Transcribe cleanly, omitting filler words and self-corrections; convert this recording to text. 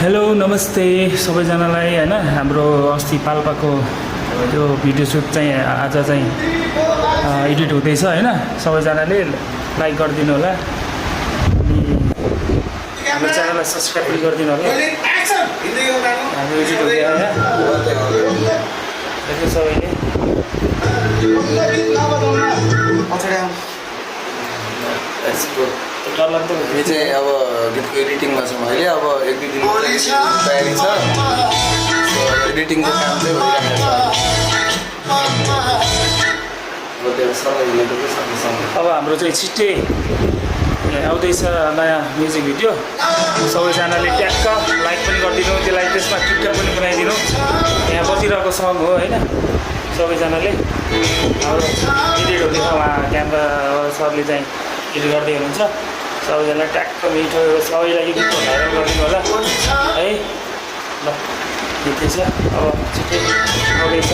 hello नमस्ते सबैजनालाई हैन हाम्रो अस्ति पाल्पाको यो भिडियो सुट चाहिँ आज चाहिँ एडिट हुँदैछ हैन सबैजनाले लाइक गरिदिनु होला अनि हाम्रो च्यानललाई सब्स्क्राइब पनि गरिदिनु होला हाम्रो एडिट हुँदै आयो देखि सबैले यो चाहिँ अब गीतको एडिटिङमा छ मैले अब एक दुई दिन तयारी छ एडिटिङको काम चाहिँ भइरहेको अब हाम्रो चाहिँ छिट्टै आउँदैछ नयाँ म्युजिक भिडियो सबैजनाले ट्याक्क लाइक पनि गरिदिनु त्यसलाई त्यसमा टिकटक पनि बनाइदिनु यहाँ बजिरहेको सङ हो होइन सबैजनाले अब एडिट हुँदैछ उहाँ क्यामेरा सरले चाहिँ एडिट गर्दै हुनुहुन्छ सबैजनालाई ट्याक्क मिठो सबैलाई यो गीत भाइरल गरिदिनु होला है ल गीत छ अब छिट्टै आउँदैछ